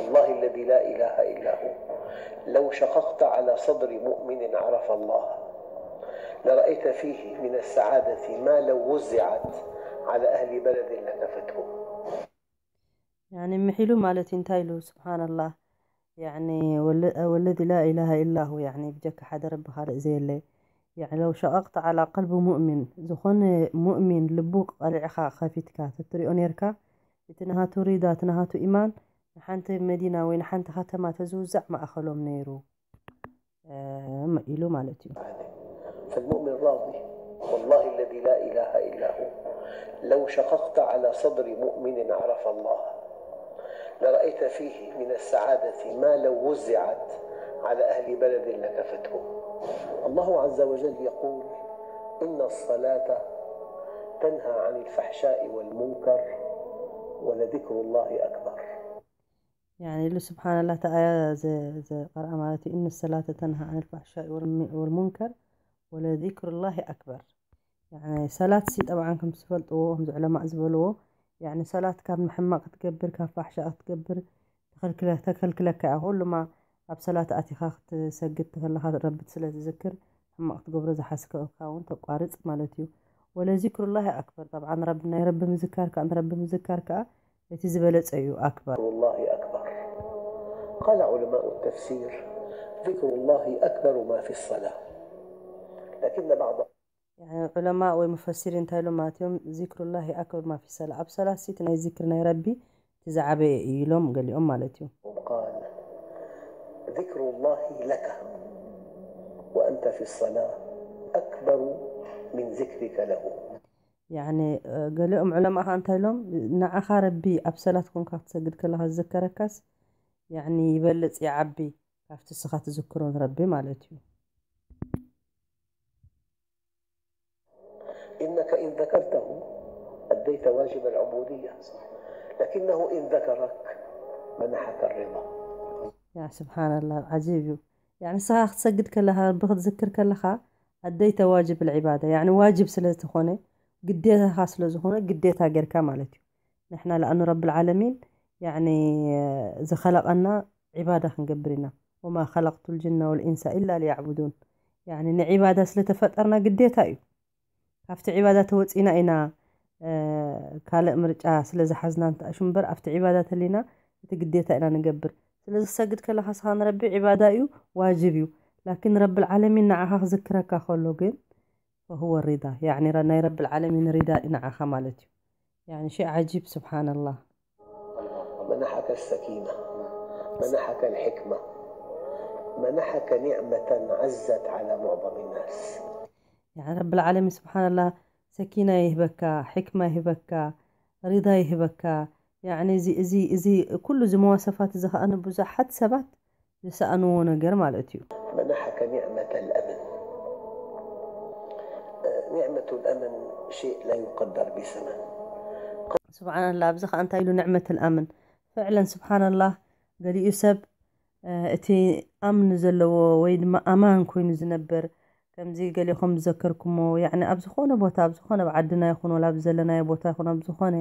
والله الذي لا إله إلا هو، لو شققت على صدر مؤمن عرف الله لرأيت فيه من السعادة ما لو وزعت على أهل بلد لكفته. ያኒ ምሒሉ ማለት እዩ። እንታይ ኢሉ? ስብሓንላህ። ያኒ ወለ- ወለዚ ላ ኢላሃ ኢላ ሁ፣ ያኒ ብጀካ ሓደ ረቢ ካልእ ዘየለ። ያኒ ለው ሸቐቕተ ዓላ ቀልቢ ሙእሚን፣ ዝኾነ ሙእሚን ልቡ ቀሊዕኻ ከፊትካ ተትሪኦ ነርካ፣ እቲ ናሃቱ ሪዳ፣ እቲ ናሃቱ ኢማን ንሓንቲ መዲና ወይ ንሓንቲ ከተማ ተዝውዛዕ ማእኸሎም ነይሩ ኢሉ ማለት እዩ። فالمؤمن راضي. والله الذي لا إله إلا هو، لو شققت على صدر مؤمن عرف الله لرأيت فيه من السعادة ما لو وزعت على أهل بلد لكفته. الله عز وجل يقول: إن الصلاة تنهى عن الفحشاء والمنكر ولذكر الله أكبر. ያኒ ኢሉ ስብሓንላህ፣ እቲ ኣያ ዘ- ዘ- ቀርኣ ማለት እዩ። እነ ሰላተ ተንሃ ዓን ልፋሕሻኢ ወልሚ- ወልሙንከር ወለዚክሩላሂ ኣክበር። ያኒ ሰላት ሲ ጠብዓን ከም ዝፈልጥዎ፣ ከምዚ ዑለማእ ዝበልዎ፣ ያኒ ሰላት ካብ ሕማቕ ክትገብር፣ ካብ ፋሕሻ ክትገብር ተኸልክለ- ተከልክለካ እያ። ኩሉማ ኣብ ሰላት ኣቲኻ ክትሰግድ ተከለኻ ረቢ ስለ ትዝክር፣ ሕማቕ ክትገብሮ ዝሓስከካ እውን ተቋርጽ ማለት እዩ። ወለዚክሩላሂ ኣክበር። ጠብዓን ረቢ ናይ ረቢ ምዝካር ከኣ ንረቢ ምዝካር ከኣ እቲ ዝበለጸ እዩ። ኣክበር። الله أكبر. قال علماء التفسير: ذكر الله أكبر ما في الصلاة. لكن بعض ያኒ ዑለማ ወይ ሙፈሲር እንታይ ኢሎም ማለት እዮም? ዚክሩላሂ ኣክበር ማ ፊ ሰላ፣ ኣብ ሰላት ሲ እቲ ናይ ዚክር ናይ ረቢ እቲ ዝዓበየ እዩ ኢሎም ገሊኦም ማለት እዩ። قال: ذكر الله لك وأنت في الصلاة أكبر من ذكرك له. ያኒ እ፣ ገሊኦም ዑለማ ኸዓ እንታይ ኢሎም? ንዓኻ ረቢ ኣብ ሰላት ኮንካ ክትሰግድ ከለኻ ዝዘከረካስ ያኒ ይበልጽ ይዓቢ ካብቲ እስኻ ትዝክሮ ንረቢ ማለት እዩ። إنك إن ذكرته أديت واجب العبودية، لكنه إن ذكرك منحك الرضا. ያ ስብሓንላህ፣ ዓጂብ እዩ። ያኒ ንስኻ ክትሰግድ ከለኻ፣ ረቢ ክትዝክር ከለኻ ኣደይተ ዋጅብ ልዕባዳ፣ ያኒ ዋጅብ ስለ ዝኾነ፣ ግዴታኻ ስለ ዝኾነ ግዴታ ጌርካ ማለት እዩ። ንሕና ለኣኑ ረብል ዓለሚን ያኒ ዝኸለቐና ዒባዳ ክንገብር ኢና። ወማ ኸለቅቱ ልጅነ ወልኢንሳ ኢላ ሊያዕቡዱን። ያኒ ንዒባዳ ስለተፈጠርና ግዴታ እዩ። ካብቲ ዒባዳ ተወፂና ኢና ካልእ ምርጫ ስለ ዝሓዝና እንተኣሹ እምበር ኣብቲ ዒባዳ ተሊና እቲ ግዴታ ኢና ንገብር። ስለዚ ክሰግድ ከለኻ ስኻ ንረቢ ዒባዳ እዩ፣ ዋጅብ እዩ። ላኪን ረብል ዓለሚን ንዓኻ ክዝክረካ ከሎ ግን ፈሁወ ሪዳ፣ ያኒ ናይ ረብል ዓለሚን ሪዳ እዩ ንዓኻ ማለት እዩ። ያኒ ሸይ ዓጂብ ስብሓንላህ። منحك السكينة، منحك الحكمة، منحك نعمة عزت على معظم الناس. ያኒ ረብል ዓለሚን ስብሓንላህ ሰኪና ይህበካ፣ ሕክማ ይህበካ፣ ሪዳ ይህበካ። ያኒ እዚ እዚ እዚ ኩሉ እዚ መዋሰፋት እዚ ከኣ ንብዙሓት ሰባት ዝሰኣንዎ ነገር ማለት እዩ። منحك نعمة الأمن. نعمة الأمن شيء لا يقدر بثمن. ስብሓንላህ ኣብዚ ከኣ እንታይ ኢሉ ንዕመት ልኣምን። ፍዕለን ስብሓንላህ ገሊኡ ሰብ እቲ ኣምን ዘለዎ ወይ ድማ ኣማን ኮይኑ ዝነብር ከምዚ ገሊኹም ዝዘከርኩሞ ያኒ ኣብ ዝኾነ ቦታ ኣብ ዝኾነ ኣብ ዓድና ይኹን ወላ ኣብ ዘለናዮ ቦታ ይኹን ኣብ ዝኾነ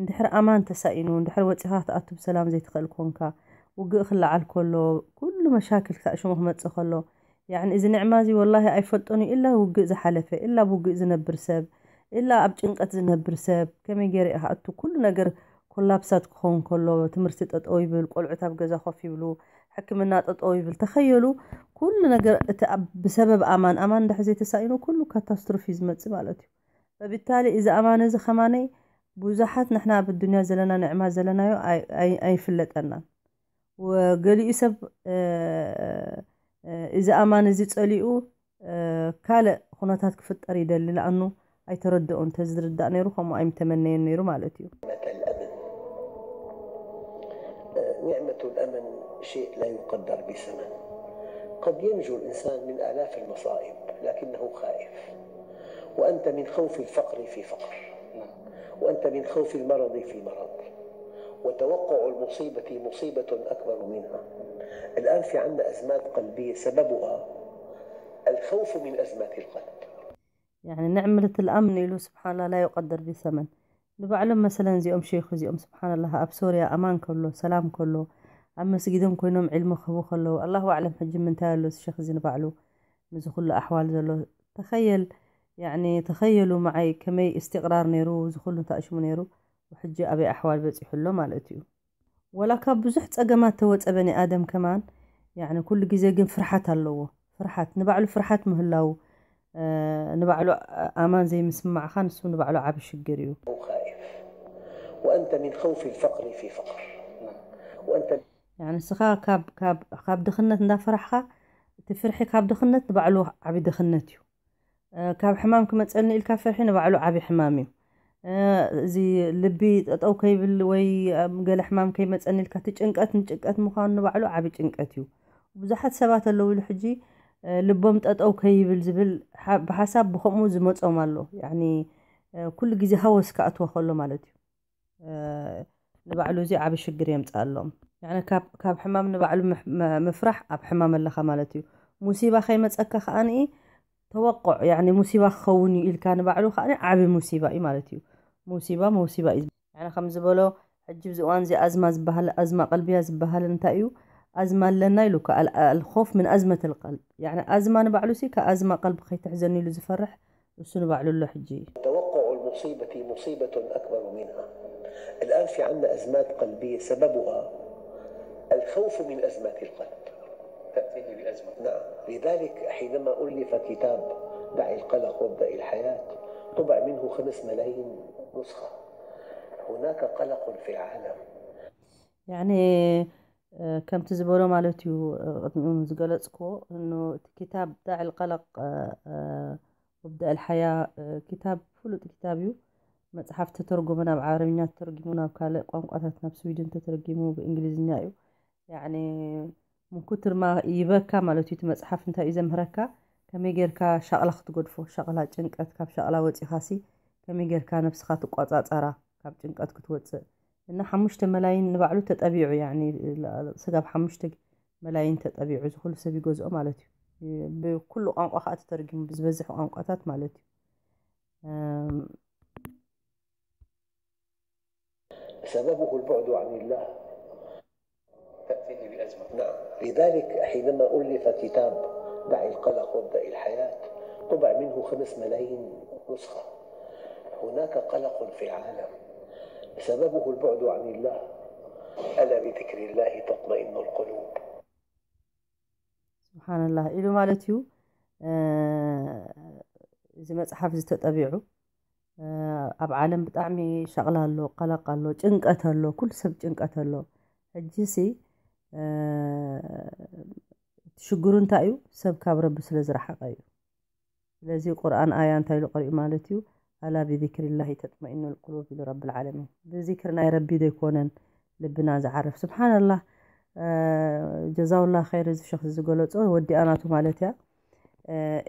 እንድሕር ኣማን ተሳኢኑ እንድሕር ወፂኻ ክትኣቱ ብሰላም ዘይትኽእል ኮንካ ውግእ ክለዓል ከሎ ኩሉ መሻክል ክሳእ ሽሙ ክመፅእ ከሎ ያኒ እዚ ንዕማ እዚ ወላሂ ኣይፈልጦን እዩ ኢላ ውግእ ዝሓለፈ ኢላ ብውግእ ዝነብር ሰብ ኢላ ኣብ ጭንቀት ዝነብር ሰብ ከመይ ገይረ እየ ክኣቱ ኩሉ ነገር ኮላፕሳት ክኸውን ከሎ ትምህርቲ ጠጠው ይብል ቆልዑት ኣብ ገዛ ኮፍ ይብሉ ሕክምና ጠጠው ይብል ተኸየሉ ኩሉ ነገር እቲ ኣብ ብሰበብ ኣማን ኣማን እንድሕር ዘይተሳኢኑ ኩሉ ካታስትሮፊ ዝመፅእ ማለት እዩ ፈቢታሊ እዚ ኣማን እዚ ከማነይ ብዙሓት ንሕና ኣብ ዱንያ ዘለና ንዕማ ዘለናዮ ኣይፍለጠናን ወገሊኡ ሰብ እዚ ኣማን እዚ ፀሊኡ ካልእ ኩነታት ክፍጠር ይደሊ ለኣኑ ኣይተረድኦን ተዝርዳእ ነይሩ ከምኡ ኣይምተመነየን ነይሩ ማለት እዩ نعمة الأمن شيء لا يقدر بثمن. قد ينجو الإنسان من آلاف المصائب لكنه خائف، وأنت من خوف الفقر في فقر، وأنت من خوف المرض في مرض، وتوقع المصيبة مصيبة أكبر منها. الآن في عنا أزمات قلبية سببها الخوف من أزمات القلب. يعني نعمة الأمن ኢሉ ስብሓንላ ላ ዩቀደር ቢሰመን ንባዕሎም መሰለን እዚኦም ሸይኽ እዚኦም ስብሓንላ ኣብ ሶርያ ኣማን ከሎ ሰላም ከሎ ኣብ መስጊዶም ኮይኖም ዕልሚ ክህቡ ከለዉ ኣላሁ ኣዕለም ሕጂ ምንታይ ኣሎ እዚ ሸኽ እዚ ንባዕሉ ምስዚ ኩሉ ኣሕዋል ዘሎ ተኸየል ያዕኒ ተኸየሉ መዓይ ከመይ እስትቕራር ነይሩ እዚ ኩሉ እንታይ ሽሙ ነይሩ ሕጂ ኣበይ ኣሕዋል በፂሑ ኣሎ ማለት እዩ። ወላ ካብ ብዙሕ ጸገማት ተወጸ በኒ ኣደም ከማን ያዕኒ ኩሉ ግዜ ግን ፍርሓት ኣለዎ። ፍርሓት ንባዕሉ ፍርሓት ምህላው ንባዕሉ ኣማን ዘይምስማዕኻ ንሱ ንባዕሉ ዓቢ ሽግር እዩ። خائف وأنت من خوف الفقر في فقر وأنت ንስኻ ካብ ድኽነት እንዳፈራሕኻ እቲ ፍርሒ ካብ ድኽነት ንባዕሉ ዓቢ ድኽነት እዩ። ካብ ሕማም ክመፀኒ ኢልካ ፍርሒ ንባዕሉ ዓቢ ሕማም እዩ። እዚ ልቢ ጠጠው ከይብል ወይ ገለ ሕማም ከይመፀኒ ኢልካ እቲ ጭንቀት ንጭንቀት ምዃኑ ንባዕሉ ዓቢ ጭንቀት እዩ። ብዙሓት ሰባት ኣለዉ ኢሉ ሕጂ ልቦም ጠጠው ከይብል ዝብል ብሓሳብ ብከምኡ ዝመፆም ኣሎ። ኩሉ ግዜ ሃወስ ክኣትዎ ከሎ ማለት እዩ። ንባዕሉ እዚ ዓቢ ሽግር የምፅኣሎም። ካብ ሕማም ንባዕሉ ምፍራሕ ኣብ ሕማም ኣለኻ ማለት እዩ። ሙሲባ ከይመፀካ ከዓኒ ተወቅዕ ሙሲባ ክኸውን እዩ ኢልካ ንባዕሉ ከዓ ዓቢ ሙሲባ እዩ ማለት እዩ። ሙሲባ መውሲባ እዩ። ከም ዝበሎ ሕጂ ብዚ እዋን እዚ ኣዝማ ዝበሃል ኣዝማ ቀልብያ ዝበሃል እንታይ እዩ? ኣዝማ ኣለና ኢሉ ከ ኣልኮፍ ምን ኣዝመት ልቀልብ ኣዝማ ንባዕሉ ሲ ከኣዝማ ቀልቢ ከይትሕዘኒ ኢሉ ዝፈርሕ እሱ ንባዕሉ ኣሎ ሕጂ። توقع المصيبة مصيبة أكبر منها. الآن في عنا أزمات قلبية سببها الخوف من أزمات القلب. تأتيه بأزمة. نعم، لذلك حينما ألف كتاب دع القلق وابدأ الحياة طبع منه خمس ملايين نسخة. هناك قلق في العالم. ያኒ ከምቲ ዝበሎ ማለት እዩ። ቅድሚ ዝገለፅክዎ እኖ እቲ ክታብ ዳዕል ቀለቅ ወብዳእ ልሓያ ክታብ ፍሉጥ ክታብ እዩ። መፅሓፍ ተተርጎመ ናብ ዓረብኛ ተተርጊሙ ናብ ካልእ ቋንቋታት ናብ ስዊድን ተተርጊሙ ብእንግሊዝኛ እዩ። ያኒ ምንኩትርማ ይበካ ማለት እዩ። እቲ መፅሓፍ እንታይ እዩ ዘምህረካ? ከመይ ጌርካ ሻቕላ ክትገድፎ፣ ሻቕላ ጭንቀት፣ ካብ ሻቕላ ወፂኻሲ ከመይ ጌርካ ነብስኻ ትቆፃፀራ፣ ካብ ጭንቀት ክትወፅእ እና ሓሙሽተ መላይን ንባዕሉ ተጠቢዑ፣ ያኒ ስጋብ ሓሙሽተ መላይን ተጠቢዑ፣ እዚ ኩሉ ሰብ ይገዝኦ ማለት እዩ። ብኩሉ ቋንቋ ከዓ ተተርጊሙ፣ ብዝበዝሕ ቋንቋታት ማለት እዩ። سببه البعد عن الله. تأتيه بأزمة. نعم، لذلك حينما ألف كتاب دع القلق وابدأ الحياة طبع منه خمس ملايين نسخة. هناك قلق في العالم سببه البعد عن الله. ألا بذكر الله تطمئن القلوب. ስብሓንላህ ኢሉ ማለት እዩ። እዚ መፅሓፍ እዚ ተጠቢዑ ኣብ ዓለም ብጣዕሚ ሻቕላ ኣሎ፣ ቀለቕ ኣሎ፣ ጭንቀት ኣሎ፣ ኩሉ ሰብ ጭንቀት ኣሎ። ሕጂ ሲ ሽግሩ እንታይ እዩ? ሰብ ካብ ረቢ ስለ ዝረሓቐ እዩ። ስለዚ ቁርኣን ኣያ እንታይ ኢሉ ቀሪኡ ማለት እዩ? ኣላ ብዚክሪላሂ ተጥመኢኑል ቁሉብ ኢሉ ረብል ዓለሚን። ብዚክሪ ናይ ረቢ ዶ ኣይኮነን ልብና ዝዓርፍ? ስብሓንላህ። ጀዛውላ ኸይር እዚ ሸኽ ዝገለጾ ወዲኣ ናቱ ማለት እያ።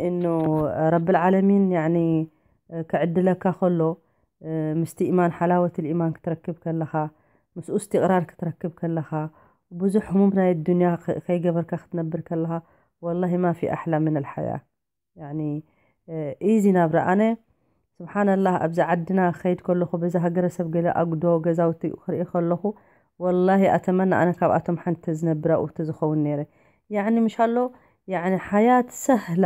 እኖ ረብል ዓለሚን ያኒ ክዕድለካ ከሎ ምስቲ ኢማን ሓላወት ልኢማን ክትረክብ ከለኻ ምስኡ እስትቕራር ክትረክብ ከለኻ ብዙሕ ህሙም ናይ ዱንያ ከይገበርካ ክትነብር ከለኻ ወላሂ ማፊ ኣሕላ ምን ኣልሓያ። ያኒ ኢዚ ናብራ ኣነ ስብሓንላህ ኣብዚ ዓድና ክኸይድ ከለኹ በዚ ሃገረሰብ ገለ ኣጉዶ ገዛውቲ ክርኢ ከለኹ ወላሂ ኣተመና ኣነ ካብኣቶም ሓንቲ ተዝነብር ኣብኡ ተዝኸውን ነይረ። ያኒ ምሻሎ ያኒ ሓያት ሰህላ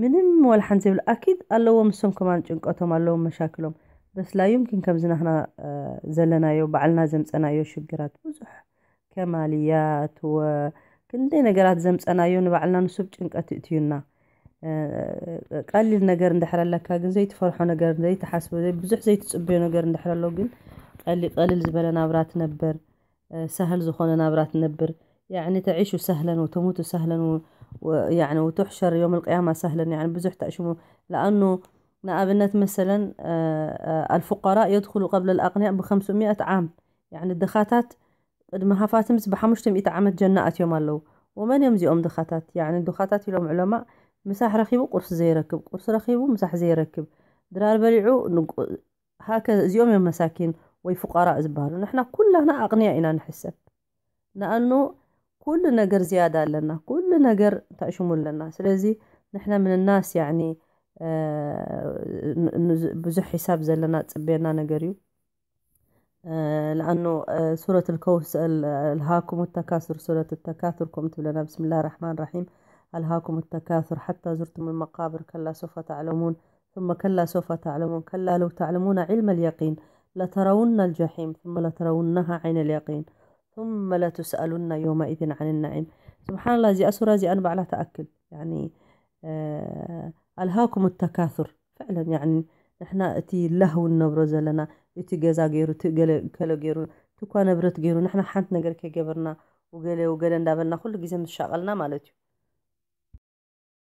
ምንም ወላ ሓንቲ ዘይብሉ ኣኪድ ኣለዎም እሶም ከማን ጭንቀቶም ኣለዎም መሻክሎም በስ ላ ዩምኪን ከምዚ ናህና ዘለናዮ ባዕልና ዘምፀናዮ ሽግራት ብዙሕ ከማልያት ወ ክንደይ ነገራት ዘምፀናዮ ንባዕልና ንሱብ ጭንቀት እእትዩና። ቀሊል ነገር እንድሕር ኣለካ ግን ዘይትፈርሖ ነገር ዘይትሓስቦ ብዙሕ ዘይትፅበዮ ነገር እንድሕር ኣሎ ግን ቀሊ ቀልል ዝበለ ናብራ ትነብር። ሳህል ዝኾነ ናብራ ትነብር። ያዕኒ ተዒሹ ሳህለን ወተሙቱ ሳህለን ያዕኒ ወትሕሸር ዮም ልቅያማ ሳህለን ያዕኒ ብዙሕ ተዕሽሙ ለኣኑ ንኣብነት መሰለን ኣልፉቀራእ የድኹሉ ቀብለ ልኣቅንያ ብከምስኡ ሚእት ዓም ያዕኒ ድኻታት ቅድሚ ሃፋትምስ ብሓሙሽተ ሚእቲ ዓመት ጀና ኣትዮም ኣለዉ። ወመን እዮም እዚኦም ድኻታት? ያዕኒ ድኻታት ኢሎም ዑለማእ ምሳሕ ረኺቡ ቁርሲ ዘይረክብ፣ ቁርሲ ረኺቡ ምሳሕ ዘይረክብ፣ ድራር በሊዑ ሃከ እዚኦም እዮም መሳኪን ወይ ፉቃራእ ዝበሃሉ። ንሕና ኩላህና ኣቕንያ ኢና ንሕሰብ። ንኣኑ ኩሉ ነገር ዝያዳ ኣለና፣ ኩሉ ነገር እንታይ ሽሙ ኣለና። ስለዚ ንሕና ምንናስ ያዕኒ ብዙሕ ሒሳብ ዘለና ዝፅበየና ነገር እዩ። لأنه سورة الكوثر، ألهاكم التكاثر، سورة التكاثر كم تبلنا. بسم الله الرحمن الرحيم. ألهاكم التكاثر حتى زرتم المقابر، كلا سوف تعلمون، ثم كلا سوف تعلمون، كلا لو تعلمون علم اليقين، لترون الجحيم، ثم لترونها عين اليقين، ثم لتسألن يومئذ عن النعيم. سبحان الله، زي أسورة زي أنا بعلها تأكل. يعني، آه، ألهاكم التكاثر. فعلا، يعني، نحنا እቲ ለህው ንነብሮ ዘለና፣ እቲ ገዛ ገይሩ፣ እቲ ገለ፣ ገለ ገይሩ፣ እቲ እኳ ንብረት ገይሩ፣ ንሕና ሓንቲ ነገር ከይገበርና፣ ወገለ፣ ወገለ እንዳበልና ኩሉ ግዜ ምስ ሻቐልና ማለት እዩ።